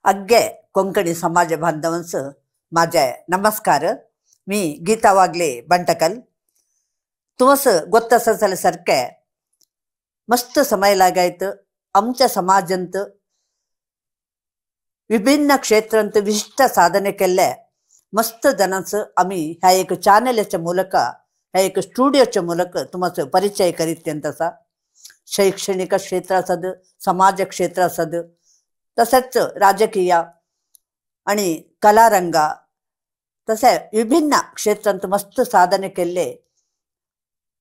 अग्गे कोंकणी समाज बांधवांचं माझे नमस्कार. मी गीता वागले बंटकल. तुमचं ಗೊತ್ತಸಲಸರ್ಕೆ मस्त समय लागायत आमच्या समाजंत विभिन्न क्षेत्रांत विशिष्ट साधने केल्ले मस्त जणांचं आम्ही ह्या एक चॅनलाच्या ಮೂಲಕ ह्या एक स्टुडिओच्या ಮೂಲಕ तुमचं परिचय करीत तसा शैक्षणिक क्षेत्र असद, समाज क्षेत्र असद, तसेच राजकीय आणि कलारंगा तसे विभिन्न क्षेत्रांत मस्त साधने केल्ले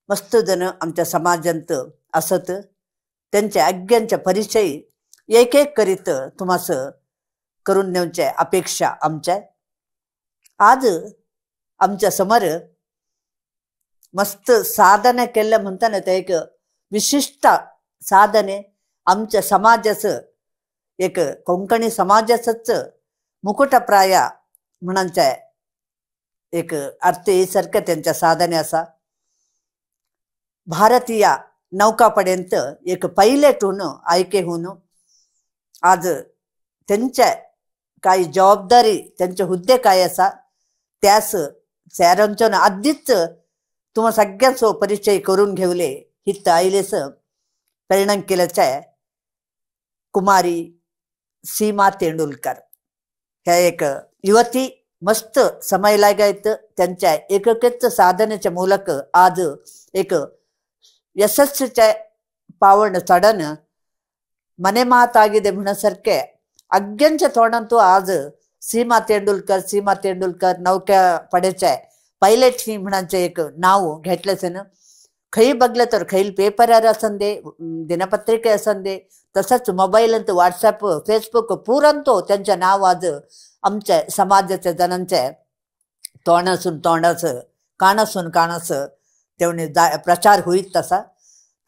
मस्त जण आमच्या समाजांत असत. त्यांच्या आज्ञांचा परिचय एक एक करीत तुम्हास करून नेवचे अपेक्षा आमच्या. आज आमच्या समोर मस्त साधने केलं म्हणताना ते एक विशिष्ट साधने आमच्या समाजाचं एक कोंकणी समाजाचंच मुकुटप्राय म्हणांचा एक अर्थ सारखं त्यांच्या साधने असा. भारतीय नौकापर्यंत एक पायलट होऊन आयके होऊन आज त्यांच्या काही जबाबदारी त्यांचे हुद्दे काय असा त्यास सॅरांच्या आधीच तुम्हा सगळ्यांचो परिचय करून घेवले हित आयलेस परिणाम केल्याचे कुमारी सीमा तेंडुलकर ह्या एक युवती मस्त समय लागायत त्यांच्या एकच साधनेच्या ಮೂಲಕ आज एक यशस्वीचे पावण चढण मने माताಗಿದೆ म्हणसारखे अग्यांच्या तोंडांतू आज सीमा तेंडुलकर सीमा तेंडुलकर नौका पडेचे पायलट ही म्हणांचे एक नाव घेतलेच ना. खंय बघलं तर खंय पेपरार असंदे, दिनपत्रिके असंदे, तसंच मोबाईल अंत व्हॉट्सॲप फेसबुक पुरंतो त्यांचे नाव आज आमच्या समाजाच्या जणांचे तोंडासून तोंडाचं कानासून कानाचं तेवढे प्रचार होईल तसा.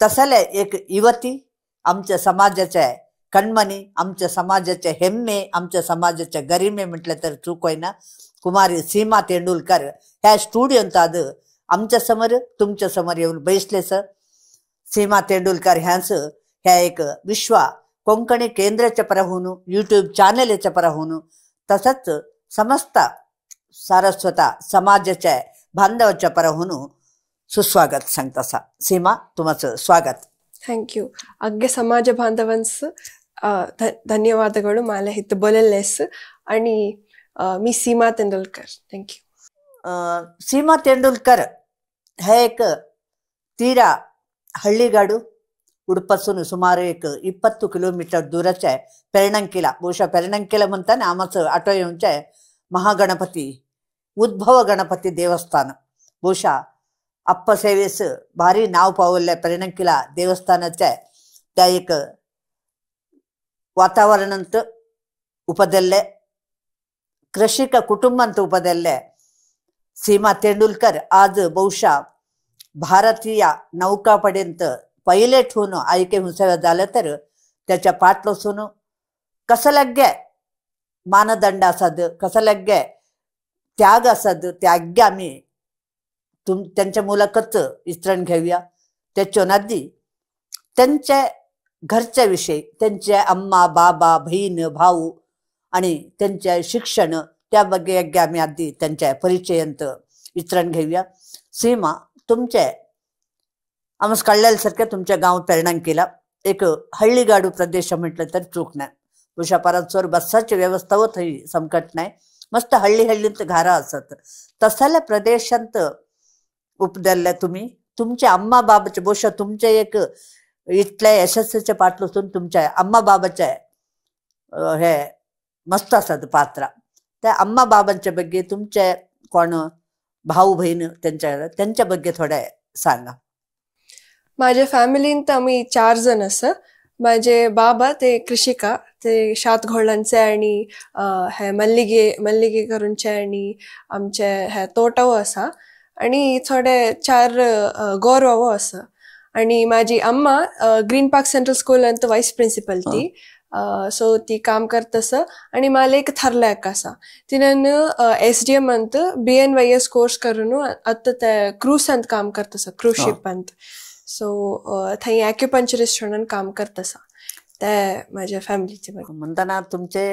तसले एक युवती आमच्या समाजाच्या कणमणी, आमच्या समाजाचे हेम्मे, आमच्या समाजाचे गरिमे म्हटलं तर चूक होईना. कुमारी सीमा तेंडुलकर ह्या स्टुडियोंत आज आमच्या समोर तुमच्या समोर येऊन बैसले सर. सीमा तेंडुलकर ह्यांचं ह्या एक विश्व कोंकणी केंद्राच्या परहून यूट्यूब चॅनलच्या परहून तसंच समस्त सारस्वता समाजाच्या बांधवाच्या परहून सुस्वागत सांगतासा. सीमा, तुमचं स्वागत. Thank you. अग्गे समाज बांधवांस ಧನ್ಯವಾದಗಳು ಮಾಲೆ ಹಿತ್ತು ಬೊಲೆಲ್ಲೆಸ್ आणि मी सीमा Tendulkar. Thank you. Seema Tendulkar हे एक तीरा हಳ್ಳಿಗಾಡು उडपासून सुमारे एक 20 किलोमीटर दूरचे पेरणंकिला, ಬಹುಶಃ पेरणंकिला म्हणताना आमचं आटो येऊनचे महागणपती उद्भव गणपती देवस्थान, ಬಹುಶಃ अप्प सेवेस भारी नाव पावले पेरणंकिला देवस्थानाचे त्या एक वातावरणांत उपदल्ले कृषिक कुटुंबांत उपदल्ले सीमा तेंडुलकर आज ಬಹುಶಃ भारतीय नौकापर्यंत पायलट होऊन आयके हुंसाव्या झालं तर त्याच्या पाटलोसून कसं लग्गे मानदंड असद, कसं लग्गे त्याग असद, त्याग आम्ही त्यांच्या मुलाखत वितरण घेऊया. त्याच्या नदी त्यांच्या घरच्या विषयी, त्यांच्या अम्मा बाबा बहीण भाऊ आणि त्यांच्या शिक्षण त्या ಬಗ್ಗೆ आम्ही आधी त्यांच्या परिचयंत वितरण घेऊया. सीमा, तुमचे आमस कळल्यासारख्या तुमच्या गाव पेरणंकीला एक हಳ್ಳಿगाಡು प्रदेश म्हटलं तर चूक नाही. ಬಹುಶಃ परत बस्साची व्यवस्था होत ही संकट नाही, मस्त हಳ್ಳಿ हಳ್ಳಿंत घारा असत. तसल्या प्रदेशांत उपदल्ल्या तुम्ही तुमच्या अम्मा बाबाचे ಬಹುಶಃ तुमच्या एक इतल्या यशस्वीच्या पाटलोसून तुमच्या अम्मा बाबाच्या हे मस्त असत पात्र. त्या अम्मा बाबांच्या ಬಗ್ಗೆ तुमचे कोण भाऊ बहीण त्यांच्या त्यांच्या ಬಗ್ಗೆ थोड्या सांगा. माझ्या फॅमिलींत आम्ही 4 जण असं. माझे बाबा ते कृषिका, ते शातघोळांचे आणि हे मल्लिगे मल्लिगे करूनचे आणि आमचे हे तोटावो असा आणि थोडे 4 गोरवावो असा. आणि माझी अम्मा ग्रीन पार्क सेंट्रल स्कूल अंत वाईस प्रिन्सिपल ती, सो ती काम करतस. आणि मला एक थरल्याक असा तिनं SDM अंत BNYS course करून आता ते क्रूज अंत काम करतस, क्रूज शिप अंत. सो थंय ॲक्युपंक्चरिस्ट म्हणून काम करतसा. ते माझ्या फॅमिलीचे म्हणताना तुमचे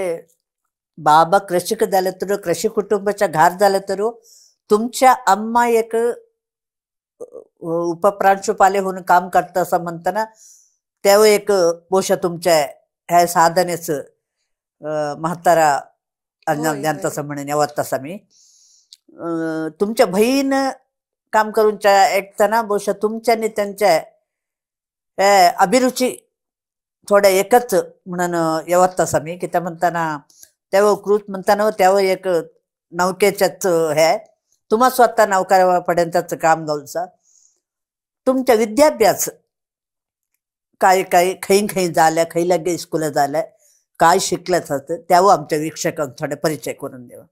बाबा कृषिक जाले तर कृषी कुटुंबाच्या घार झालं तर तुमच्या अम्मा एक उपप्रांशुपाले होऊन काम करता असं म्हणताना त्यावर एक बहुशा तुमच्या ह्या साधनेच म्हातारा तसं म्हणून यावत तसा मी तुमच्या बहीण काम करूनच्या ऐकताना बहुशा तुमच्यानी त्यांच्या अभिरुची थोड्या एकच म्हणून येवत तसा मी की त्या म्हणताना त्यावर कृत म्हणताना त्यावर एक नौकेच्याच हे तुम्हा स्वतः नौकरापर्यंतच काम गावचा तुमच्या विद्याभ्यास काय काय खै खै झाल्या खै लागे स्कूल झाल्या काय शिकलंच असतं त्यावर आमच्या वीक्षकांना थोडे परिचय करून द्यावा.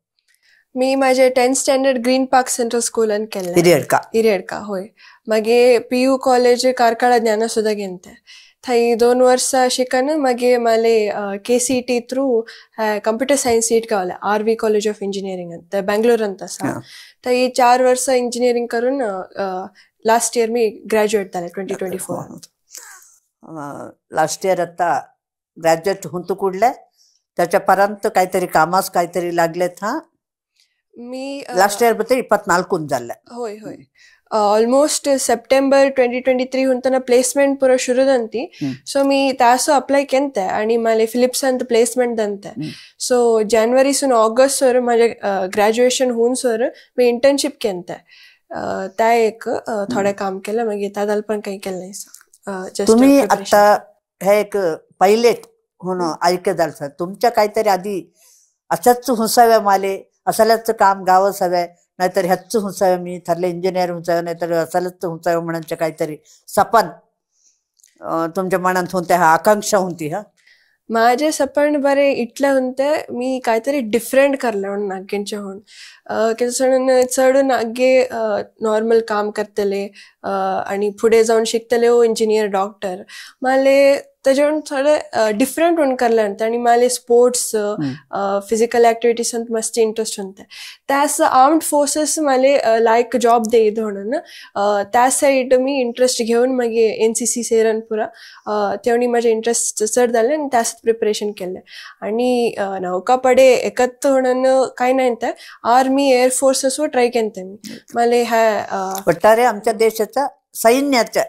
मी माझे 10th standard green park central स्कूलान केल्लें, हिरियडका. हिरियडका होय. मागीर पीयू कॉलेज कार्कळा ज्ञानसुधा घेतले, थंय 2 वर्सां शिकन मागीर माले KCET through computer science seat गावले आर व्ही कॉलेज ऑफ इंजिनियरिंगान, ते बेंगलोरांत आसा. थंय 4 वर्सां इंजिनियरींग करून लास्ट इयर मी ग्रॅज्युएट जाले 2024. लास्ट इयर आता ग्रॅज्युएट होऊन कुडले त्याच्या पर्यंत काहीतरी कामास काहीतरी लागलेत. हा मी लास्ट इयर बद्दल 24 झाले. होय होय, ऑलमोस्ट सप्टेंबर 2023 हुंतना प्लेसमेंट पुरो शुरू ದಂತಿ. ಸೊ मी तासो अप्लाय केंते आणि माले फिलिप्स ಅಂತ प्लेसमेंट ದಂತೆ. सो जानेवारी सून ऑगस्ट सर माझे ग्रॅज्युएशन होऊन सर मी इंटर्नशिप केंते, त्या एक थोडे काम केलं, मागीर त्या पण काही केलं नाही. तुम्ही आता हे एक पायलट म्हणून ऐकत झालं, तुमच्या काहीतरी आधी अशाच हुसाव्या माले असाल्याच काम गावच हव्या नाहीतर ह्याच हुसाव्या मी ठरले इंजिनियर हुसाव्या नाहीतर असाल्याच हुसाव्या म्हणायचे काहीतरी सपन तुमच्या मनात होत्या, हा आकांक्षा होती. हा माझे सपन बरे इतले होते मी काहीतरी डिफरंट करले म्हणून नागेंचे होऊन कितें चड नागे नॉर्मल काम करतले आणि फुडें जावन शिकतले ओ इंजिनियर डॉक्टर, माले तेजे थोडे डिफरंट म्हणून करले आणि माले स्पोर्ट्स फिजिकल ऍक्टिव्हिटीज मस्त इंट्रस्ट होते. त्यास आर्म्ड फोर्सेस माले लायक जॉब देत म्हणून त्या साईड मी इंट्रस्ट घेऊन मागीर NCC सेरन पुरा तेवणी माझे इंट्रस्ट चड जाले आनी त्यास प्रिपरेशन केले. आणि नौका पडे एकत म्हणून काय नाही ते आर्मी एअर फोर्सेस ट्राय केले मी माले ह्या ಒಟ್ಟಾರೆ आमच्या देशाच्या सैन्याच्या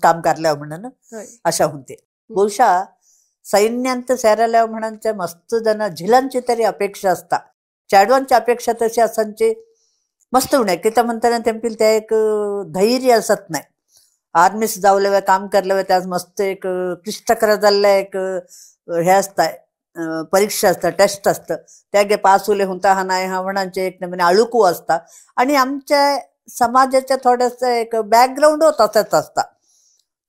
काम करल्या म्हणून अशा होते. ಬಹುಶಃ सैन्यांत सेरायला म्हणांच्या मस्त जण झिलांची तरी अपेक्षा असता, चेडवांची अपेक्षा तशी असांची मस्त उणे की म्हणताना तेंपील त्या एक धैर्य असत नाही. आर्मीस जावले काम करले त्यास मस्त एक क्लिष्टकर जाल्ले एक हे असता परीक्षा असता टेस्ट असतं त्यागे पास उले होता हा नाही हा म्हणांचे एक नवीन अळुकू असता आणि आमच्या समाजाच्या थोडंसं एक बॅकग्राऊंड तसंच असता.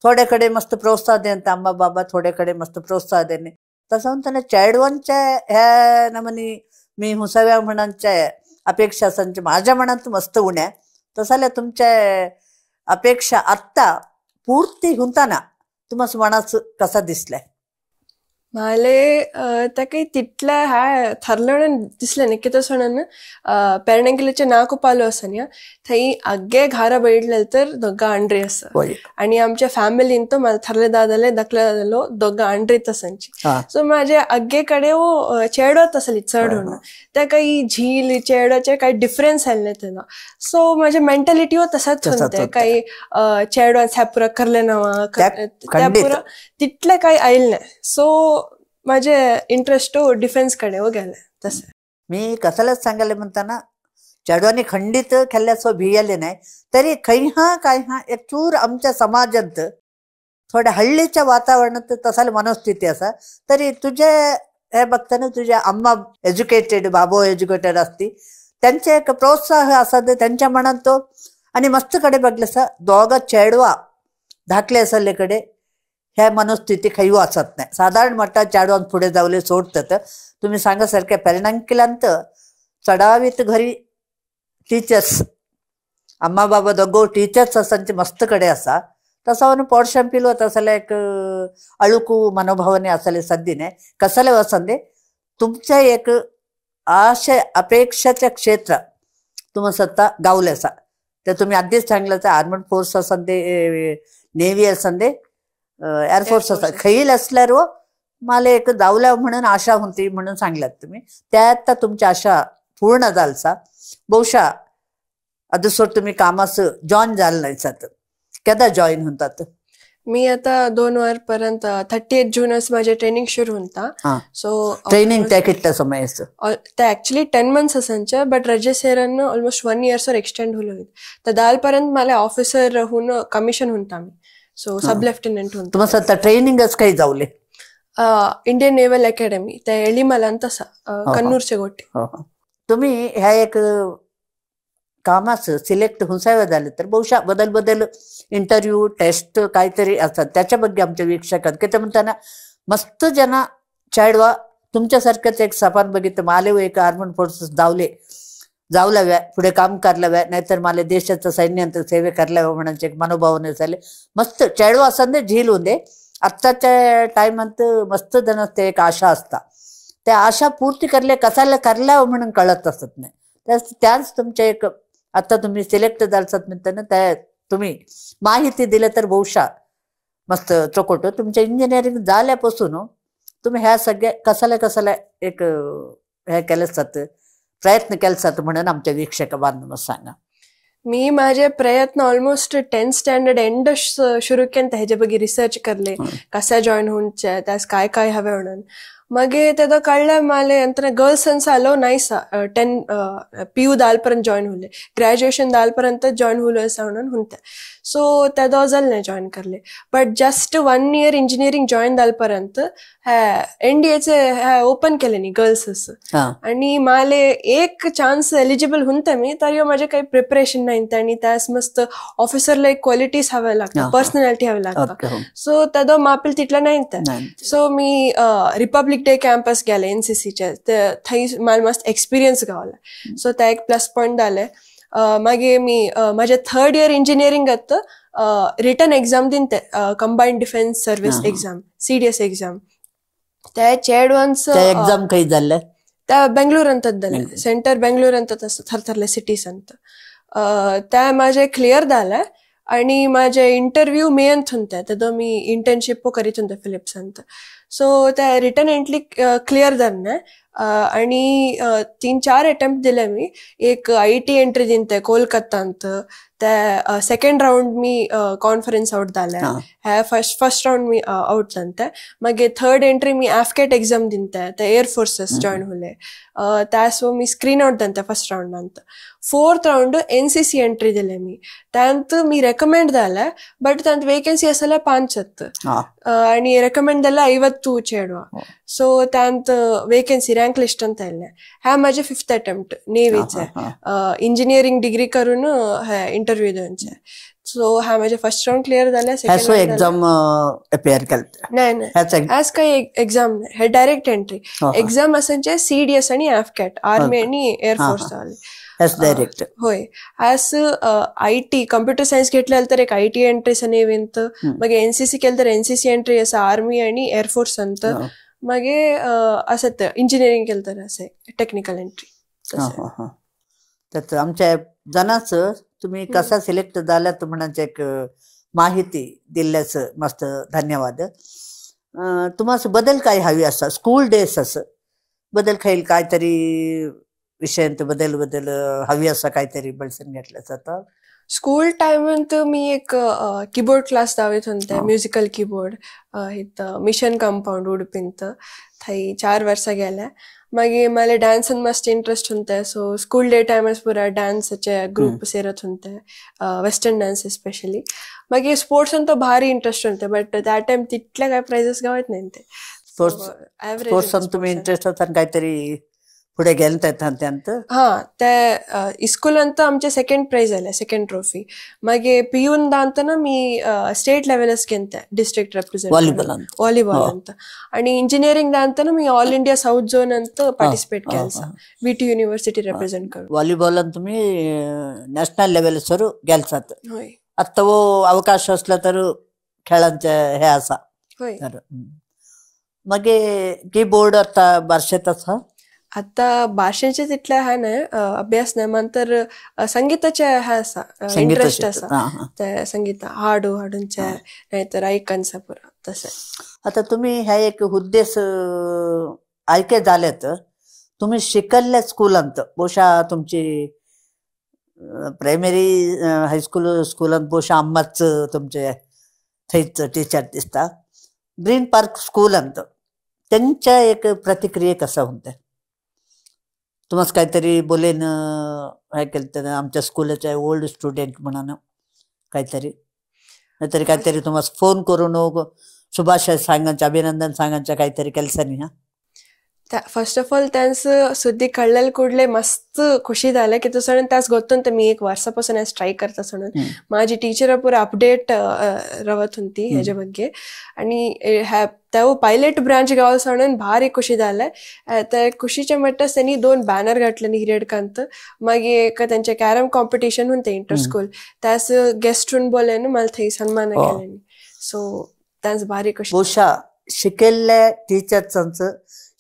थोड्याकडे मस्त प्रोत्साहन देणे आम्हा बाबा थोड्याकडे मस्त प्रोत्साहन देणे तसं म्हणताना चेडवांच्या ह्या नमनी मी हुसाव्या म्हणांच्या अपेक्षा असांच्या माझ्या मनात मस्त उण्या तसाल्या तुमच्या अपेक्षा आत्ता पूर्ती होताना तुम्हाला मनाच कसा दिसलाय? माले त्या काही तितल्या ह्या थरलं म्हणून दिसलें न्ही, कितें म्हणून पेरणेंकिल्याचे नाकुपालो आसा न्ही थंय आग्गे घारा बैठले तर दोगां आंड्री आसा आणि आमच्या फॅमिलीन तो म्हाका थरले दादाले धाकले दादालो दोगां आंड्रीत आसांची. सो माझे आग्गे कडेन चेडोच आसली चड म्हणून त्या काही झील चेडोचे काही डिफरन्स आयले तेन्ना. सो माझे मेंटॅलिटी तसाच होते काही चेडो ह्या पुरा करले ना त्या पुरा तितले काही आयले नाही. सो माझे इंट्रस्ट डिफेन्स कडे गेले. तसे मी कशालाच सांगायला म्हणताना चेडवांनी खंडित खेळल्यासो भियले नाही तरी खै हा काय हा एक चूर आमच्या समाजात थोड्या हल्लीच्या वातावरणात तसाल मनस्थिती असा तरी तुझे हे बघताना तुझ्या अम्मा एज्युकेटेड बाबो एज्युकेटेड असती त्यांचे एक प्रोत्साह असा त्यांच्या मनात तो आणि मस्त कडे बघलेसा दोघं चेडवा धाकले असलेकडे ह्या मनस्थिती खैव असत नाही. साधारण म्हणतात चेडवान पुढे जावले सोडतात. तुम्ही सांगासारख्या पेरणांकिलांत चढावीत घरी टीचर्स अम्मा बाबा दोघो टीचर्स असांचे मस्त कडे असा तसा पोर्शन पिलो तसले एक अळुकू मनोभावाने असले सद्दीने कसले वसंदे तुमच्या एक आशय अपेक्षाच्या क्षेत्र तुम्हा सत्ता गावले असा तर तुम्ही आधीच सांगलं आर्मड फोर्स असंदे नेव्ही असंदे एअरफोर्स असा खैल असल्यावर मला एक जावल्या म्हणून आशा होती म्हणून सांगलात तुम्ही, त्या आता तुमची आशा पूर्ण झालसा. बहुशा अदुसर तुम्ही कामास जॉईन झालं नाही जात, केदा जॉईन होतात? मी आता 2 वरपर्यंत 30 जूनच माझे ट्रेनिंग सुरू होता. सो ट्रेनिंग त्या कितल्या समय? ते ऍक्च्युली 10 मंथ्स असायचे, बट रजे सेरान ऑलमोस्ट 1 इयर्सवर एक्सटेंड होईल. तर दालपर्यंत मला ऑफिसर होऊन कमिशन होता मी, सो सब लेफ्टनंट होता. तुम्हाला आता ट्रेनिंगच काही जावले? इंडियन नेव्हल अकॅडमी त्या एलिमला ಅಂತ कन्नूरचे गोटे. तुम्ही ह्या एक कामाचं सिलेक्ट हुंसावे झाले तर बहुशा बदल बदल इंटरव्ह्यू टेस्ट काहीतरी असतात, त्याच्याबद्दल आमच्या वीक्षकात की ते म्हणताना मस्त जना चेडवा तुमच्यासारखंच एक सपान बघितलं माले एक आर्मड फोर्सेस जावले जावलाव्या पुढे काम करलाव्या, नाहीतर मला देशाचं सैन्यांतर सेवे करलाव्या म्हणायचे एक मनोभावने झाले. मस्त चेडवा असं झील होते आत्ताच्या टायमात मस्त जण ते एक आशा असता, त्या आशा पूर्ती करले कसाला करल्या म्हणून कळत असत नाही. त्याच तुमच्या एक आता तुम्ही सिलेक्ट झालसात म्हणताना त्या तुम्ही माहिती दिलं तर बहुशा मस्त चोकोटो. तुमच्या इंजिनिअरिंग झाल्यापासून तुम्ही ह्या सगळ्या कसाला कसाला एक हे केलं जातं प्रयत्न केला जातं म्हणून आमच्या वीक्षक बांधव सांगा. मी माझे प्रयत्न ऑलमोस्ट 10th standard end सुरू केलं, ह्याच्या ಬಗ್ಗೆ रिसर्च करले कसा जॉईन होऊनचे त्यास काय काय हवे म्हणून. मगे तेदा कळलं मला अंतर गर्ल्स अನ್स अलो नाहीसा 10 PU दालपर्यंत जॉईन होले, ग्रॅज्युएशन दालपर्यंत जॉईन होले असं म्हणून होते. सो तेदा जाल नाही जॉईन करले, but just 1 year engineering join दालपर्यंत ह्या NDAचे ह्या ओपन केले नी गर्ल्स असं, आणि माले एक चान्स एलिजिबल होते मी, तर माझे काही प्रिपरेशन नाही आणि त्यास मस्त ऑफिसरला एक क्वालिटीज हव्या लागतात, पर्सनॅलिटी हवी लागतात. सो तेदा मापील तिथला नाही. सो मी रिपब्लिक डे कॅम्पस गेले NCCच्या, थंय मला मस्त एक्सपिरियन्स गावला, सो त्या एक प्लस पॉईंट जाले. मागीर मी माझ्या 3rd year इंजिनिअरिंगात रिटर्न एक्झाम दिन ते combined defence service exam CDS exam, त्या चेडवांस एक्झाम काही झाले त्या बेंगलोर अंतत जाले, सेंटर बेंगलोर अंतत असं थरथरले सिटीज अंत, त्या माझे क्लिअर झाले. आणि माझे इंटरव्ह्यू मेयंत होते, तेदो मी इंटर्नशिप करीत होते फिलिप्स अंत. सो त्या रिटर्न एंट्री क्लिअर जाले आणि 3-4 अटेम्प्ट दिले मी. एक IT entry दिनते कोलकाता अंत, त्या सेकंड राउंड मी कॉन्फरन्स आउट जाले, ह्या फर्स्ट राउंड मी आउट जाते. मागीर 3rd entry मी AFCAT exam दिनते, ते एअर फोर्सेस जॉईन होले, त्या सो मी स्क्रीन आउट जाते फर्स्ट राउंड अंत. 4th round NCC entry दिले मी, त्यांत मी रेकमेंड जाले, बट त्यांत वेकेन्सी आसले 5 आणि रेकमेंड जाले 50 चेडवा. सो त्यांत वेकेन्सी रँक लिस्ट ಅಂತ येयल्लें. ह्या माझे 5th attempt नेव्हीचे, इंजिनिअरिंग डिग्री करून हे इंटरव्ह्यू दिवचे. सो ह्या माझे फर्स्ट राउंड क्लिअर जाले. सेकंड एक्झाम अपेअर केले नाही नाही, आज काही एक्झाम नाही, हे डायरेक्ट एंट्री. एक्झाम असायचे CDS आणि AFCAT, army आणि एअरफोर्स वाले डायरेक्ट. होय, आज IT computer science घेतलं तर एक IT entry असा नेव्हींत, मागीर NCC केलं तर NCC entry असा आर्मी आणि एअरफोर्स अंत, मागीर असत इंजिनिअरिंग केलं तर असे टेक्निकल एंट्री. तर आमच्या जनाच तुम्ही कसा सिलेक्ट झाला म्हणायचे एक माहिती दिल्याचं मस्त धन्यवाद. तुम्हाला बदल काय हवी असा स्कूल डेज असं बदल खाईल काहीतरी विषयांत बदल बदल हवी असा काहीतरी बळसण घेतलं जातं? स्कूल टायमांत मी एक कीबोर्ड क्लास दावत होते, म्युझिकल कीबोर्ड इथं मिशन कंपाऊंड उडपींत, थंय 4 वर्सां गेले. मागीर मला डान्सान मस्त इंट्रस्ट होते, सो स्कूल डे टायमार पुरा डान्साचे ग्रुप सेरत होते, वेस्टर्न डान्स एस्पेशली. मागीर स्पोर्ट्सान तो भारी इंट्रस्ट होते, बट त्या टायम तितले काय प्राइजेस गावत नाही ते. स्पोर्ट्सान तुम्ही इंट्रस्ट होता काहीतरी पुढे गेले त्यांत? हा, ते इस्कूलांत आमचे सेकंड प्राइज आले, सेकंड ट्रॉफी. मागीर PUन दांतना मी स्टेट लेवलस गेलते, डिस्ट्रिक्ट रेप्रेझेंट व्हॉलीबॉल अंत. आणि इंजिनिअरिंग दांतना मी ऑल इंडिया साऊथ झोन अंत पार्टिसिपेट केलसा, VT university represent करून. व्हॉलीबॉल तुम्ही नॅशनल लेवल सर गेलसात. होय, आता अवकाश असला तर खेळांचे हे असा. होय, मागीर कीबोर्ड आता बार्शेत आसा? आता भाषेचे तितले हा नाही अभ्यास नाही, मात्र संगीताचे हा असा इंटरेस्ट असा, ते संगीत हाडू हाडूंचे नाहीतर ऐकांचा पुरा तसे. आता तुम्ही ह्या एक हुद्देस आयके जालेत, तुम्ही शिकल्ल्या स्कुलांत ಬಹುಶಃ तुमची प्रायमरी हायस्कूल स्कुलांत ಬಹುಶಃ अम्माच तुमचे थंयच टीचर दिसता, ग्रीन पार्क स्कुलांत त्यांच्या एक प्रतिक्रिया कसा होते? तुम्हाला काहीतरी बोलेन हे केलं तर आमच्या स्कूलाचे ओल्ड स्टुडंट म्हणून काहीतरी, नाहीतरी काहीतरी तुम्हाला फोन करून शुभाशय सांगायचे, अभिनंदन सांगायचे काहीतरी ಕೆಲಸ नाही? हा, ಫಸ್ಟ್ ಆಫ್ ಆಲ್ त्यांस सुद्दी कळलेले ಕೂಡಲೇ मस्त खुशी झाले की तो त्यास ಗೊತ್ತುಂಟು मी एक वर्षापासून ट्राय करता म्हणून. माझी टीचर पुरा अपडेट रवत होती ह्याच्या ಬಗ್ಗೆ. आणि तेव पायलट ब्रांच गावस म्हणून भारी खुशी झाले. त्या खुशीच्या मट्टास त्यांनी 2 बॅनर घातले हिरेडकांत. मागीर एक त्यांचे कॅरम कॉम्पिटिशन होते इंटर स्कूल, त्यास गेस्ट बोलले मला थंय सन्मान केले. सो त्यास भारी खुशी. ಬಹುಶಃ शिकल्ल्या टीचर्सांचं,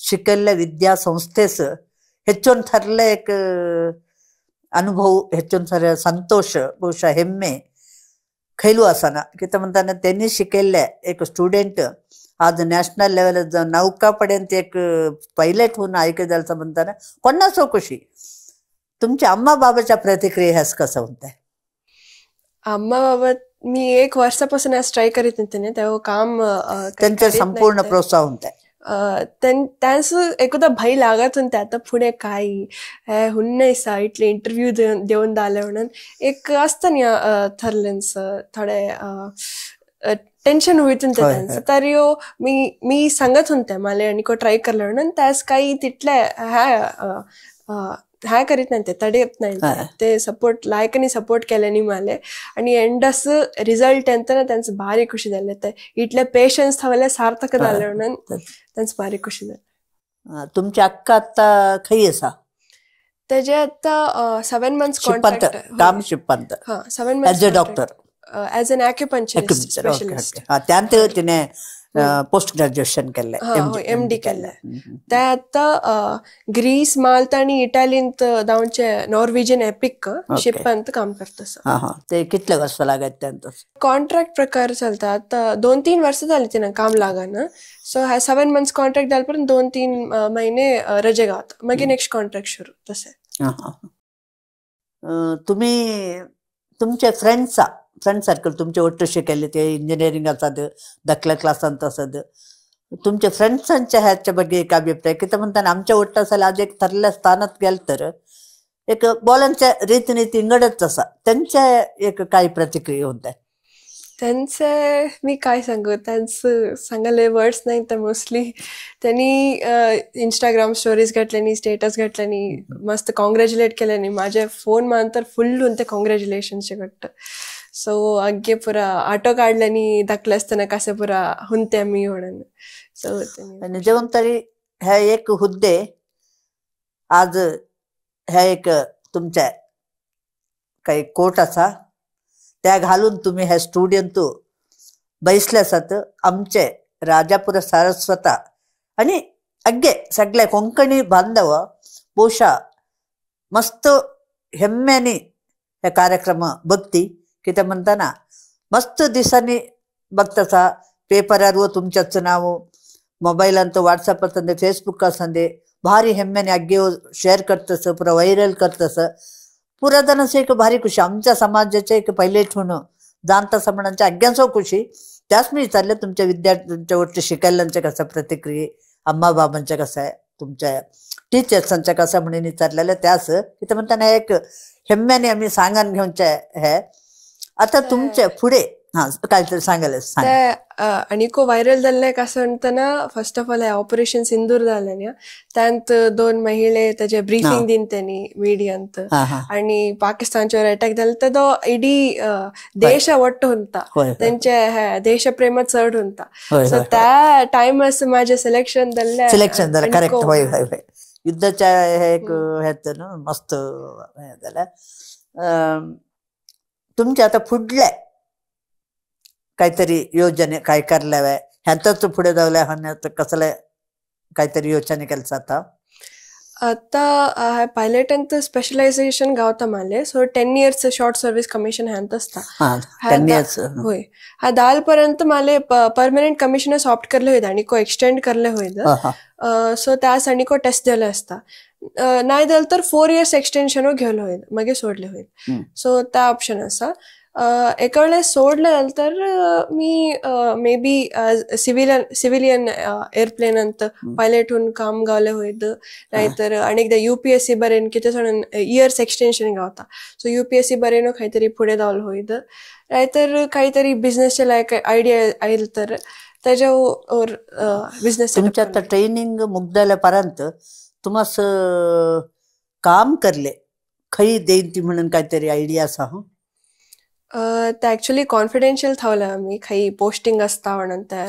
शिकल्ल्या विद्यासंस्थेचं ಹೆಚ್ಚೊಂದು ಥರಲೆ एक अनुभव, ಹೆಚ್ಚೊಂದು ಥರ ಸಂತೋಷ, ಬಹುಶಃ ಹೆಮ್ಮೆ खैलू आसना. कितें म्हणटाना त्यांनी शिकयल्ले एक स्टुडंट आज नॅशनल लेवल नौका पर्यंत एक पायलट होऊन आयके जाल्यार म्हणटाना कोणाचो खुशी. तुमच्या अम्मा बाबाच्या प्रतिक्रिया ह्याच कसं म्हणताय? अम्मा बाबा मी एक वर्षापासून आज ट्राय करीत होते तेव्हा काम त्यांचं संपूर्ण प्रोत्साहन होतं. त्यांचं एकदा भय लागत होते आता पुढे काय हुन्नैसा इतले इंटरव्ह्यू देऊन दाले म्हणून एक असतं ना थरलेंस थोडे टेन्शन होईत होते त्यांचं. तर यो मी मी सांगत होते मला आणि को ट्राय करलं म्हणून त्यास काही तिथले ह्या ह्या करीत नाही, ते तडेत नाही, ते सपोर्ट लायकनी सपोर्ट केल्यानी मला. आणि एंडस रिझल्ट येतना त्यांचं भारी खुशी झाले, ते इतले पेशन्स थवले सार्थक झाले म्हणून त्यांचं भारी खुशी झाले. तुमची अक्का आता खंय आसा? तेजे आता 7 मंथ्स कॉन्ट्रॅक्ट काम शिपंत. हा, 7 months as a doctor, as an acupuncturist specialist. त्यांत तिने पोस्ट ग्रॅज्युएशन केले, MD केले. ते आता ग्रीस, माल्टा आणि इटालींत धांवचे नॉर्वेजियन एपिक शिपांत काम करता. ते कितले वर्ष लागत त्यांचं कॉन्ट्रॅक्ट प्रकार चलता आता 2-3 वर्ष झाली तिने काम लागना. सो ह्या 7 मंथ्स कॉन्ट्रॅक्ट जाले पर्यंत 2-3 महिने रजे गावता, मागीर नेक्स्ट कॉन्ट्रॅक्ट सुरू. तसे तुम्ही तुमचे फ्रेंड्सा फ्रेंड सर्कल तुमचे ಒಟ್ಟು शिकले ते इंजिनिअरिंग असत, धाकल्या क्लासांत असत, तुमच्या फ्रेंड्सांच्या ह्याच्या ಬಗ್ಗೆ एक अभिप्राय? कितें म्हणटाना आमच्या ಒಟ್ಟು असेल आज एक ठरल्या स्थानात गेले तर एक बोलांच्या रीतीनीती इंगडच असा, त्यांच्या एक काही प्रतिक्रिया होत्या? त्यांचे मी काय सांगू, त्यांचं सांगायला वर्ड्स नाही. तर मोस्टली त्यांनी इंस्टाग्राम स्टोरीज घातल्यानी, स्टेटस घातल्यानी, मस्त कॉंग्रॅच्युलेट केल्यानी. माझ्या फोन मानतर फुल होते कॉंग्रॅच्युलेशनचे घट्ट. सो अग्गे पुरा ऑटो काढल्यानी धाकले असताना कसे पुरा हुनते मी म्हणून. सो निजवून तरी ह्या एक हुद्दे आज ह्या एक तुमच्या काही कोट असा त्या घालून तुम्ही ह्या स्टुडियोंत बैसले आसात. आमचे राजापूर सारस्वता आणि अग्गे सगळे कोंकणी बांधव ಬಹುಶಃ मस्त हेम्म्यानी हे कार्यक्रम बघती. कितें म्हणटाना मस्त दिसांनी बघतासा, पेपरार तुमच्याच नाव, मोबायलांत व्हॉट्सअप आसंदे, फेसबुक आसंदे, भारी हेम्म्यानी अग्गे शेअर करतस, पुरा व्हायरल करतस. पुरा जाणांचो एक भारी खुशी आमच्या समाजाचे एक पहिले ठेवून जाणता म्हणांच्या अग्यांचो खुशी. त्याच मी विचारले तुमच्या विद्यार्थ्यांच्या ಒಟ್ಟು शिकल्ल्यांच्या कसा प्रतिक्रिया, अम्मा बाबांच्या कसं आहे, तुमच्या टीचर्सांच्या कसं म्हणून विचारलेलं. त्यास कितें म्हणटाना एक हेम्म्यानी आमी सांगान घेवचे हे. आता तुमचे पुढे हा काहीतरी सांगायला सांग. आणि को व्हायरल जाल्लें कसं म्हणटना फर्स्ट ऑफ ऑल हे ऑपरेशन सिंदूर जालें न्ही, त्यांत 2 महिले ताजे ब्रीफिंग दिन त्यांनी मिडियांत आणि पाकिस्तानचेर अटॅक जालो तर तो इडी देश ಒಟ್ಟು ಉಂಟ, त्यांचे हे देशप्रेम चड उंता. सो त्या टायम माझे सिलेक्शन जाल्लें, सिलेक्शन जालें करेक्ट. होय होय होय, युद्धाच्या हे एक हेत न्हू मस्त हें जालें. तुमचे आता फुडले काहीतरी योजने काय करल्यावे ह्यांतच पुढे जावले कसले काहीतरी योजने केलं आता? आता पायलट ಅಂತ स्पेशलायझेशन गावता माले, so 10 years short service commission ह्यांत असता. 10 इयर्स. होय, हा दाल पर्यंत माले परमनंट कमिशन ऑप्ट करले होय आणि को एक्सटेंड करले होय. सो त्यास आणि को टेस्ट दिले असता, नाही दिलं तर 4 इयर्स एक्सटेन्शन घेवलं होईल, मागीर सोडले होईल. सो त्या ऑप्शन आसा. एका वेळेस सोडलं जाल्यार तर मी may be civilian airplane ಅಂತ ಪೈಲಟ್ हून काम गावले होईत, नाहीतर अनेकदा युपीएससी बरेन कितें सण इयर्स एक्सटेन्शन गावता, सो युपीएससी बरेन काहीतरी पुढे धावलं होईत, नाहीतर काहीतरी बिझनेसचे लायक आयडिया आयल तर त्याच्यावर बिझनेस. तुमच्या आता ट्रेनिंग मुगदल्या पर्यंत तुम्हास काम करले खंय देईन ती म्हणून काहीतरी आयडिया आसा हं? ते ऍक्च्युली कॉन्फिडेन्शियल थावले, आमी खंय पोस्टिंग असता म्हणून ते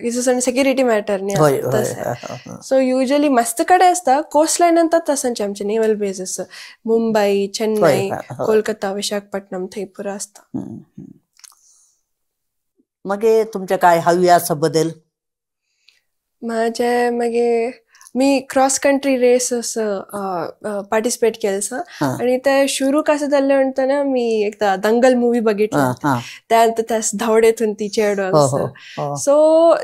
it's security matter न्ही. होय होय तशें. सो युजली मस्त कडेन आसता, कोस्ट लायन तसंच आमचे नेवल बेसीस मुंबई, चेन्नई, कोलकाता, विशाखापट्टणम थंय पुरो आसता. हम्म, हम्म. मागीर तुमचे काय हवी आसा बदल? माझे मागीर मी क्रॉस कंट्री रेस पार्टिसिपेट केलं. आणि ते शुरू कसं जाल्लें म्हणटना मी एकदा दंगल मुवी बघितलं. हा, हा. त्यानंतर त्या धावडेतून ती चेडो. हो हो हो सो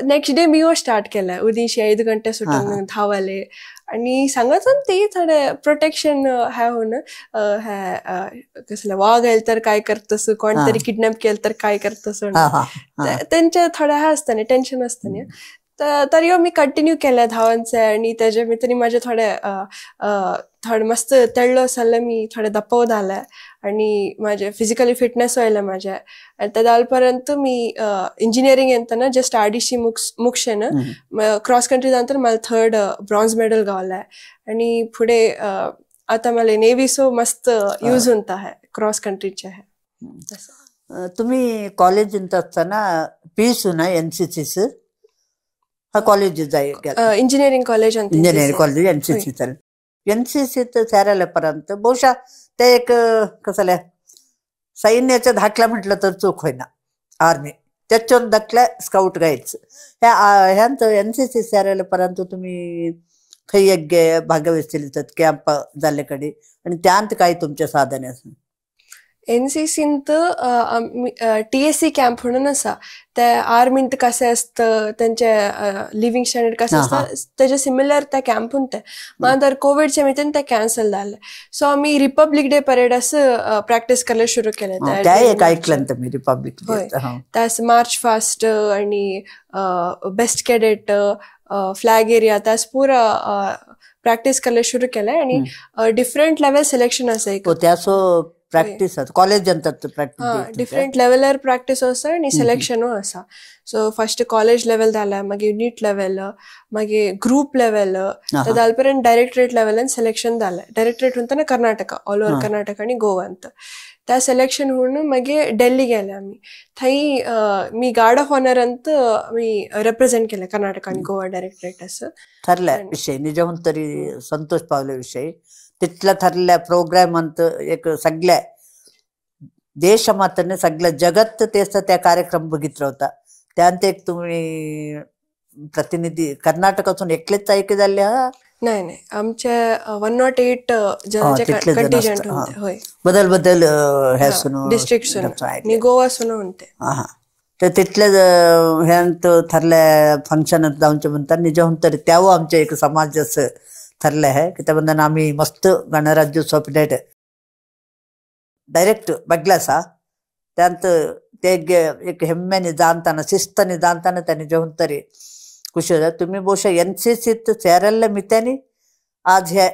नेक्स्ट डे मी स्टार्ट केलं, उदीशी 5 गंटे सुटून धावले आणि सांगत ते थोडे प्रोटेक्शन ह्या होऊन ह्या कसलं वाघ येईल तर काय करतस, कोणतरी किडनॅप केलं तर काय करतस, हा हा हा त्यांच्या थोड्या ह्या असताना टेन्शन असताना. तर तरी मी कंटिन्यू केलं धावांचे आणि त्याच्या तरी माझे थोडे थोडे मस्त तेळलो जाल्यार मी थोडे दप्पव जाले आणि माझे फिजिकली फिटनेस व्हायला माझ्या. आणि त्या पर्यंत मी इंजिनिअरिंग येताना जस्ट आरडीसी मुगशेन क्रॉस कंट्री नंतर मला थर्ड ब्रॉन्झ मेडल गावलाय आणि पुढे आता मला नेव्हीसो मस्त यूज होता आहे क्रॉस कंट्रीचे आहे तसं. तुम्ही कॉलेजींत असताना पीसू ना एनसीसीस हा कॉलेज जाय? इंजिनिअरिंग कॉलेज ಅಂತ. इंजिनिअरिंग कॉलेज एनसीसी चालेल. एनसीसीत सेरल्यापर्यंत ಬಹುಶಃ ते एक कसले सैन्याच्या धाकल्या म्हटलं तर चूक होईना, आर्मी त्याच्यावर धाकल्या स्काउट गाईड्स ह्या ह्यांचं एनसीसी सेरल्यापर्यंत तुम्ही खंय एक भागवसतील कॅम्प जाल्ले कडे आणि त्यांत काय तुमचे साधने आसा? एनसीसींत टीएससी कॅम्प म्हणून आसा, ते आर्मींत कशें आसता, तेंचे लिव्हिंग स्टँडर्ड कशें आसता, तेजे सिमिलर त्या कॅम्पून. ते मागीर कोविडच्या मितीन ते कॅन्सल जालें, सो आमी रिपब्लीक डे परेड असं प्रॅक्टीस करायला सुरू केलें. त्या एक ऐकलं मी रिपब्लिक होय, त्यास मार्च फास्ट आणि बेस्ट कॅडेट, फ्लॅग एरिया, त्यास पुरा प्रॅक्टीस करायला सुरू केलें आणि डिफरंट लेवल सिलेक्शन आसा एक. त्यासो प्रॅक्टीस कॉलेज अंत प्रॅक्टीस? डिफरंट लेवलार प्रॅक्टीस आसा आणि सिलेक्शनूय आसा. सो फर्स्ट कॉलेज लेवल जाल्या, मागीर युनिट लेवल, मागीर ग्रुप लेवल, जाल्या पर्यंत डायरेक्टरेट लेवलान सिलेक्शन जालें. डायरेक्टरेट म्हणटा कर्नाटका, ऑल ओव्हर कर्नाटक आणि गोवा अंत. त्या सिलेक्शन होऊन मागीर दिल्ली गेले आमी, थंय मी गार्ड ऑफ ऑनर अंत मी रिप्रेझेंट केलें कर्नाटक आणि गोवा डायरेक्टरेट असं. ठरल्या विषय निजहून तरी संतोष पावले विषय तिथल्या ठरल्या प्रोग्राम अंत एक सगळ्या देश मात्र सगळ्या जगत तेच त्या कार्यक्रम बघितला होता. त्यांत एक तुम्ही प्रतिनिधी कर्नाटकातून एकलेच ऐक झाले हा? नाही नाही, आमचे 108 जणांचे कंटिजंट होते. होय. बदल बदल ह्या डिस्ट्रिक्ट आणि गोवा सुन होते. हा, तर तिथल्या ह्यांत ठरल्या फंक्शन जाऊनचे म्हणतात निजहून तरी त्यावर आमच्या एक समाज असं ठरलं आहे की त्या आम्ही मस्त गणराज्योत्सव पिढेट डायरेक्ट बघलासा. त्यांत ते एक हेम्म्याने जाणताना, शिस्ताने जाणताना त्यांनी जेवण तरी खुशी होता. तुम्ही बहुशः एनसीसीत सेरल्ल्या मित्यानी आज ह्या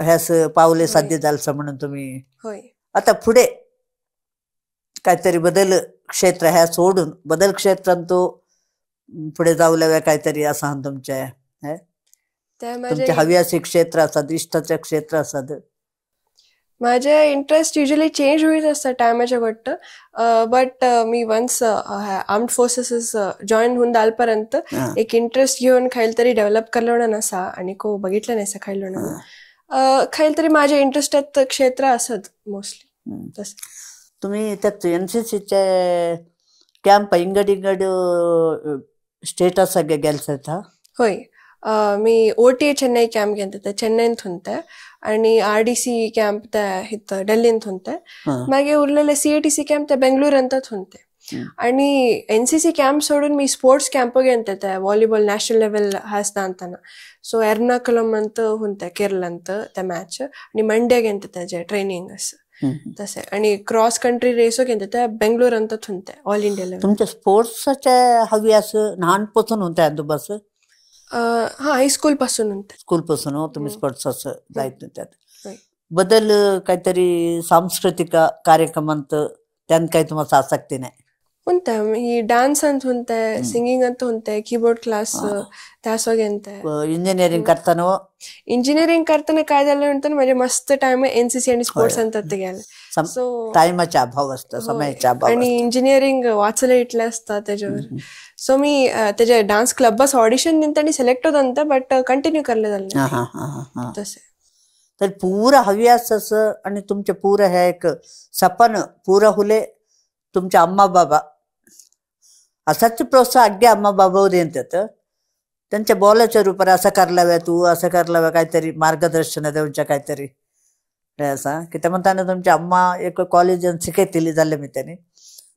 ह्यास पावले साध्य झालस म्हणून तुम्ही आता पुढे काहीतरी बदल क्षेत्र ह्या सोडून बदल क्षेत्रांत तो पुढे जाऊ लाव्या काहीतरी असं तुमच्या तुमच्या हवी असे क्षेत्र असतात, इष्टाचे क्षेत्र असतात? माझे इंटरेस्ट युजली चेंज होईत असता टायमाच्या गोष्ट, but me once armed forces join होऊन जालपर्यंत एक इंटरेस्ट घेऊन खाईल तरी डेव्हलप करलं म्हणून असा आणि को बघितलं नाही असं खाईल म्हणून खाईल तरी माझे इंटरेस्ट क्षेत्र असत मोस्टली तसं. तुम्ही त्यात एनसीसीचे कॅम्प इंगड इंगड स्टेट सगळे गेले? होय. मी OTA Chennai कॅम्प घेतले चेन्नईत होते आणि RDC camp ते ಡೆಲ್ಲಿಂತ ಹೊಂತೆ. मागे उरलेले CATC camp ते बेंगळूर होते. आणि NCC camp सोडून मी स्पोर्ट्स कॅम्प घेते व्हॉलीबॉल नॅशनल लेवल हसता ಅಂತಾನ. सो एर्नाकुलम ಅಂತ होते केरळ ಅಂತ त्या मॅच आणि मंड्या घेते त्याचे ट्रेनिंग असं तसे. आणि क्रॉस कंट्री रेसो घेते त्या बेंगळूर ಅಂತ होते ऑल इंडिया लेवल. तुमच्या स्पोर्ट्सच्या हवी असं लहानपासून होत्या बस? हा, हायस्कूल पासून होते. स्कूल पासून तुम्ही स्पोर्ट्स असं जायत होत्यात. बदल काहीतरी सांस्कृतिक कार्यक्रमांत त्यात काही तुम्हाला आसक्ती नाही? ಉಂಟೆ ಈ ಡ್ಯಾನ್ಸ್ ಅಂತ ಉಂಟೆ, ಸಿಂಗಿಂಗ್ ಅಂತ ಉಂಟೆ, ಕೀಬೋರ್ಡ್ ಕ್ಲಾಸ್ त्यासोगेंते. इंजिनिअरिंग करताना? इंजिनिअरिंग करताना काय झालं म्हणताना म्हणजे मस्त टाइम एनसीसी आणि स्पोर्ट्स ಅಂತ गेले. सो टाइमाचा अभाव असतो, समयाचा अभाव. आणि इंजिनिअरिंग वाचलं इटलं असतं त्याच्यावर. सो मी त्याच्या डान्स क्लबस ऑडिशन दिंत आणि सिलेक्ट होत बट कंटिन्यू करले झाले तसे. तर पुरा हव्यास असं आणि तुमचे पुरं हे एक सपन पुरं हुले तुमच्या अम्मा बाबा असाच प्रोत्साहन अगदी अम्मा बाबावर येतात त्यांच्या बोलाच्या रूपाने असं करलाव्या तू असं करलाव्या काहीतरी मार्गदर्शन त्यांच्या काहीतरी असं की ते म्हणताना तुमच्या अम्मा एक कॉलेज शिकयतील झालं मी त्यांनी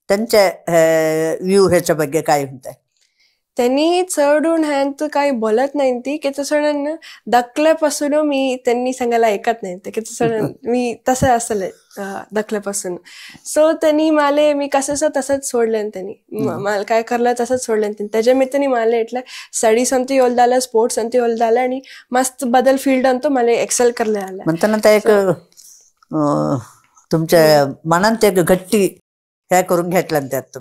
त्यांच्या व्ह्यू ह्याच्या ಬಗ್ಗೆ काय म्हणताय? त्यांनी चढून ह्यांत काही बोलत नाही ती की तसं दखल्यापासून मी त्यांनी सांगायला ऐकत नाही ते की तसं मी तसं असेल दखल्यापासून. सो त्यांनी मला मी कसं तसंच सोडलं त्यांनी मला काय करलं तसंच सोडलं त्यांनी. त्याच्या मी मला इटलं स्टडीज ಅಂತ होलदाला स्पोर्ट्स ಅಂತ होलदाला आणि मस्त बदल फील्ड ಅಂತ मला एक्सेल करले आलं. म्हणताना त्या एक तुमच्या मनात एक घट्टी हे करून घेतलं त्यात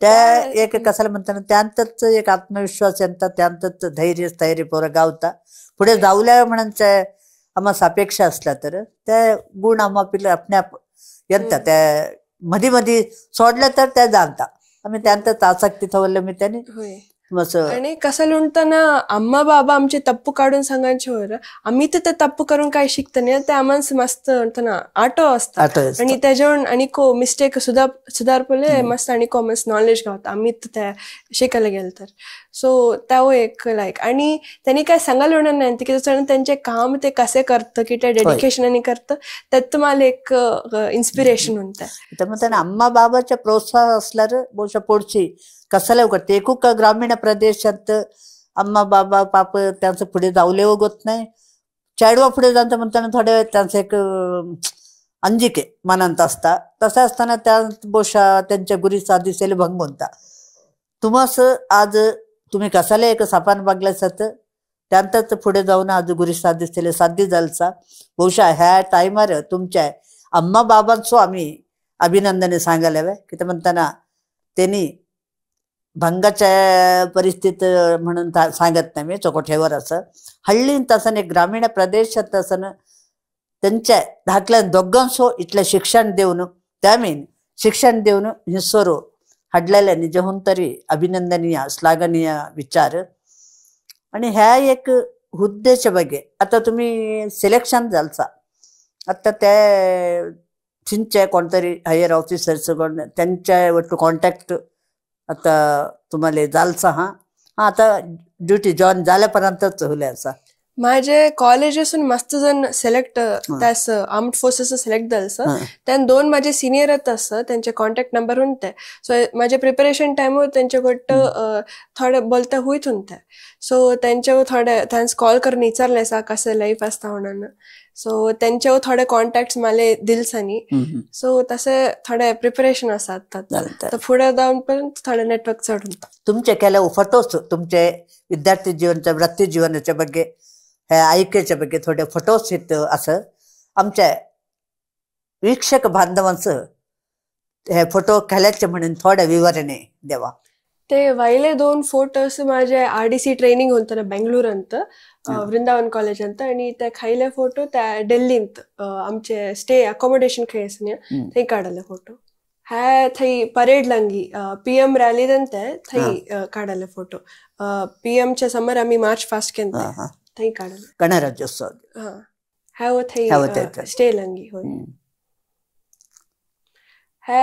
त्या एक कसाला म्हणताना त्यांतच एक आत्मविश्वास येतात, त्यांतच धैर्य स्थैर्य पोरं गावता पुढे जाऊल्या म्हणांच्या आम्हा अपेक्षा असल्या तर त्या गुण आम्हा पिलं आपल्या येतात त्या मधी मधी सोडल्या तर त्या जाणता आम्ही त्यांतच आसक्ती ठेवलं मी त्यांनी. आणि कसं म्हणताना अम्मा बाबा आमचे तप्पू काढून सांगायचे वर आम्ही तर ते तप्पू करून काय शिकत नाही ते आम्हाला मस्त म्हणताना आटो असतात आणि त्याच्यावर आणि को मिस्टेक सुधारपले मस्त आणि को मस्त नॉलेज गावत आम्ही तर त्या शिकायला गेलं तर. सो त्या एक लायक आणि त्यांनी काय सांगायला होणार नाही की त्यांचे काम ते कसे करतं की त्या डेडिकेशनाने करतं त्यात मला एक इन्स्पिरेशन म्हणतात. म्हणताना अम्मा बाबाच्या प्रोत्साहन असल्यावर बहुशा पुढची कसाला करते एकूक ग्रामीण प्रदेशात अम्मा बाबा पाप त्यांचं पुढे जाऊले होत नाही चाडवा पुढे जाणं म्हणताना थोड्या त्यांचं एक अंजिके मनांत असता तसं असताना त्या बहुशा त्यांच्या गुरी साधिसेल भंग म्हणता. तुम्हास आज तुम्ही कसाला एक सापान बागल्यासात त्यांतच पुढे जाऊन आज गुरी साधिसेल साध्य झालसा बहुशा ह्या टायमार तुमच्या अम्मा बाबांचो आम्ही अभिनंदने सांगायला हवे की ते म्हणताना त्यांनी भंगाच्या परिस्थितीत म्हणून सांगत नाही मी चौकठेवर असं हल्ली तसं एक ग्रामीण प्रदेशात तसं त्यांच्या धाकल्या दोघांसो इतलं शिक्षण देऊन त्यामीन शिक्षण देऊन हिसोरो हाडलेल्या निजहून तरी अभिनंदनीय श्लाघनीय विचार. आणि ह्या एक हुद्द्याच्या ಬಗ್ಗೆ आता तुम्ही सिलेक्शन झालसा आता त्या थिंचे कोणतरी हायर ऑफिसर्स त्यांच्या वट्टू कॉन्टॅक्ट आता तुम्हाला जालसा हा आता ड्युटी जॉईन झाल्यापर्यंतच होले असा. माझे कॉलेजासून मस्त जण सिलेक्ट त्यास आर्म्ड फोर्सेस सिलेक्ट झालं त्यान दोन माझे सिनियर असं त्यांचे कॉन्टॅक्ट नंबर होते. सो माझे प्रिपरेशन टाइमवर त्यांच्या गोट थोडे बोलता होईत होते. सो त्यांच्यावर थोडे त्यांस कॉल करून विचारले सा कसं लाईफ असता म्हणून. सो त्यांच्यावर थोडे कॉन्टॅक्ट मला दिलसानी. सो तसे थोडे प्रिपरेशन असतात तर पुढे जाऊन पर्यंत थोडे नेटवर्क चढ होता. तुमचे केले फोटोज तुमचे विद्यार्थी जीवनच्या वृत्ती जीवनाच्या ಬಗ್ಗೆ आयकेच्या ಬಗ್ಗೆ थोडे फोटोज येत असं आमच्या वीक्षक बांधवांचं हे फोटो खेळायचे म्हणून थोड्या विवरणे द्यावा. ते वयले दोन फोटोज माझे RDC training होतं ना बेंगळूर ಅಂತ वृंदावन कॉलेज ಅಂತ आणि त्या खायले फोटो त्या ಡೆಲ್ಲಿಂತ आमचे स्टे अकोमोडेशन खायसने थंय काढले फोटो. ह्या थंय परेड लंगी PM रॅलीದಂತೆ थंय काढले फोटो. PMच्या समोर आम्ही मार्च फास्ट केलते थंय काढले गणराज्योत्सव. हा ह्या थंय स्टे लंगी होय. हे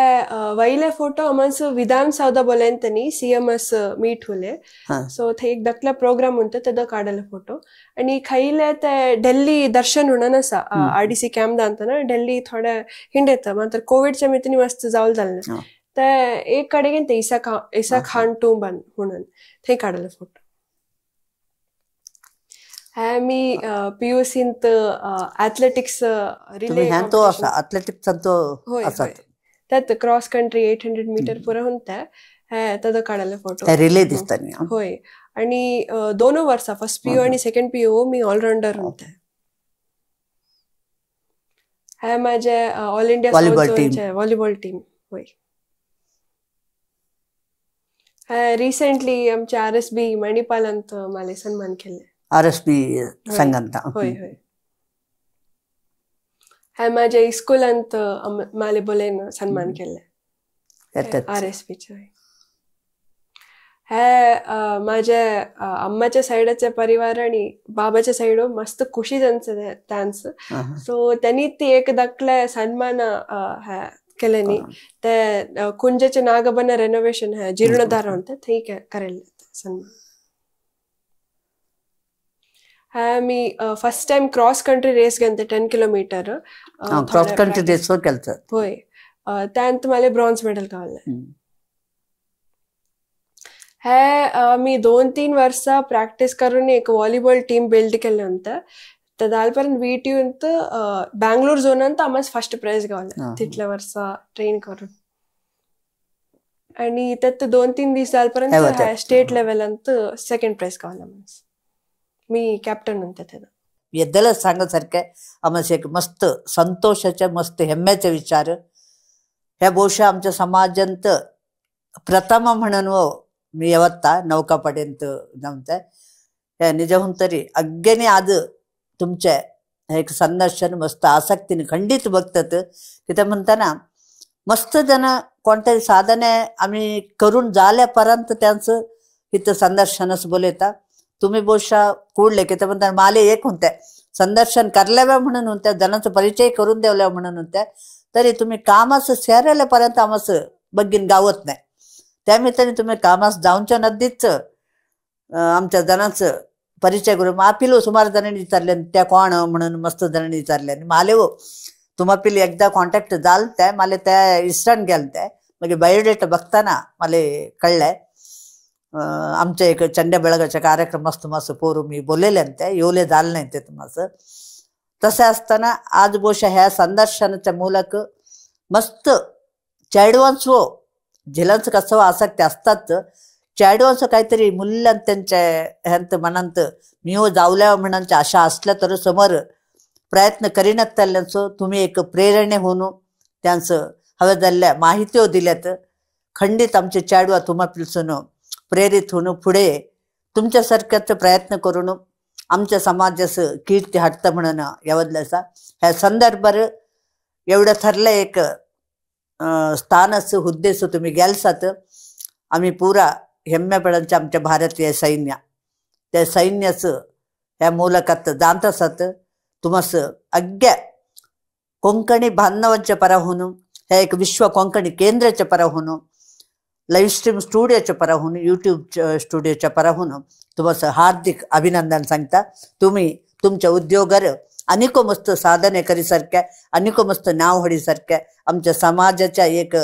वयले फोटो अमन्स विधानसौधा बोलेंतनी CMS meet हुले. सो थंय एक धाकलो प्रोग्राम म्हणटा तेदो काडले फोटो. आनी खयले ते दिल्ली दर्शन म्हणून आसा RDC camp दांतना दिल्ली थोडे हिंडेता मात्र कोविडच्या मितीनी मस्त जावल जालें ते एक कडेन ते इसा खान टूंब म्हणून थंय काडले फोटो. हे मी PUCंत एथलेटिक्स रिले एथलेटिक्सांतो आसा त्यात क्रॉस कंट्री 800 मीटर पुरा हुंते हे तेदो काडले फोटो रिले दिसता. होय आणि दोनों वर्सा फर्स्ट PU आणि सेकंड PU मी ऑलराउंडर होते. हे माझे ऑल इंडिया व्हॉलीबॉल टीम. होय हे रिसेंटली आमचे RSB मणिपालांत माले सन्मान केले. RSB संघांत. होय होय हे माझ्या स्कुलांत माले बोलेन सन्मान केले RSBचे. हे माझ्या अम्माच्या सायडाचे परिवार आणि बाबाच्या सायड मस्त खुशी जांचे त्यांचं. सो त्यांनी ती एक धाकले सन्मान केले न्ही ते कुंजेचे नागबन रेनोवेशन हे जीर्णोद्धार म्हणते थंय केले सन्मान. हे मी first time cross country race घेतले 10 किलोमीटर क्रॉस कंट्री रेस केलं. होय त्यांत मला ब्रॉन्झ मेडल गावले. हे मी 2-3 वर्षा प्रॅक्टिस करून एक व्हॉलीबॉल टीम बिल्ड केले होते. तदालपर्यंत VTU Bangalore zone अंत आम्हाला फर्स्ट प्राइज गावले तितल्या वर्षा ट्रेन करून. आणि त्यात 2-3 दीस जालपर्यंत स्टेट लेवल अंत सेकंड प्राइज गावला. मी कॅप्टन म्हणते त्याला. येद्दलच सांगसारखे आमचे एक मस्त संतोषाचे मस्त हेम्म्याचे विचार ह्या ಬಹುಶಃ आमच्या समाजांत प्रथम म्हणून मी येवत्ता नौकापर्यंत जमते ह्या निजहून तरी अग्गेने आज तुमचे एक संदर्शन मस्त आसक्तीने खंडित बघतात. तिथे म्हणताना मस्त जण कोणतरी साधने आम्ही करून जाल्यापर्यंत त्यांचं इथं संदर्शनच बोलता. तुम्ही बहुशः कुडले की ते म्हणता माले एक होत्या संदर्शन करल्याव्या म्हणून होत्या जणांचा परिचय करून देवल्या म्हणून होत्या तरी तुम्ही कामाचं शहराल्यापर्यंत आम्हाला बग्गीन गावत नाही. त्यानिमित्ताने तुम्ही कामास जाऊनच्या नदीच आमच्या जणांचं परिचय करून मापिलो सुमार जणांनी विचारले त्या कोण म्हणून मस्त जणांनी विचारले आणि माले हो तुम्हा पिल एकदा कॉन्टॅक्ट झालं त्या मला त्या इसरण गेलं त्या म्हणजे बायोडेटा बघताना मला कळलंय. आमच्या एक चंड्या बेळगाच्या कार्यक्रम मस्त मस्त पोरू मी बोललेले त्या येवले झालं नाही ते तुम्हाला. तसं असताना आज बहुशः ह्या संदर्शनाच्या मूलक मस्त चेडवांचो झिलांचं कसं आसक्ती असतात चेडवांचं काहीतरी मूल्य त्यांच्या ह्यांत मनांत मी हो जावल्या म्हणांच्या आशा असल्या तर समोर प्रयत्न करीनात त्यांचं तुम्ही एक प्रेरणे होऊन त्यांचं हव्या जाल्ल्या माहिती दिल्यात खंडित आमचे चेडवा तुम्हा पिलसून प्रेरित होऊन पुढे तुमच्यासारख्याच प्रयत्न करून आमच्या समाजाचं कीर्ती हाडतं म्हणून याबद्दलचा ह्या संदर्भार एवढं ठरलं एक स्थानाचं हुद्देचं तुम्ही गेलसात. आम्ही पुरा हेम्म्यापणाच्या आमच्या भारतीय सैन्य त्या सैन्याचं ह्या मुलाखत जाणत आसात. तुम्हास अग्ग्या कोंकणी बांधवांच्या पराहून ह्या एक विश्व कोंकणी केंद्राच्या पराहून लाईव्ह स्ट्रीम स्टुडिओच्या पराहून यूट्यूब स्टुडिओच्या पराहून तुम्हाला हार्दिक अभिनंदन सांगता. तुम्ही तुमच्या उद्योगार अनेको मस्त साधने करीसारख्या अनेको मस्त नाव हडीसारख्या आमच्या समाजाच्या एक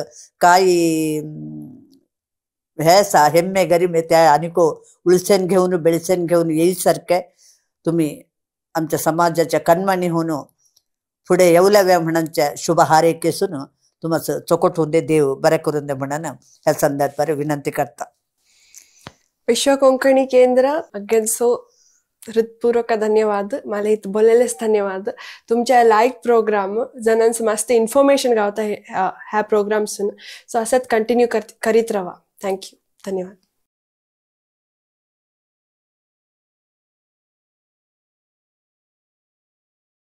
काही हे आसा हेम्मे गरिमे त्या अनेको उळसेन घेऊन बेळसेन घेऊन येईसारखे तुम्ही आमच्या समाजाच्या कणमणी होऊन पुढे येवल्याव्या म्हणच्या शुभ हारैकेसून तुम्हाला चोकोट होऊन दे देव बरे करून दे म्हणून ह्या संदर्भात विनंती करता. विश्व कोंकणी केंद्र अग्गेंसो हृदपूर्वक धन्यवाद. मला इथं बोललेलेच धन्यवाद. तुमच्या लाईक प्रोग्राम जणांचं मस्त इन्फॉर्मेशन गावता ह्या प्रोग्राम्सून. सो असंच कंटिन्यू करीत राहा. Thank you. धन्यवाद.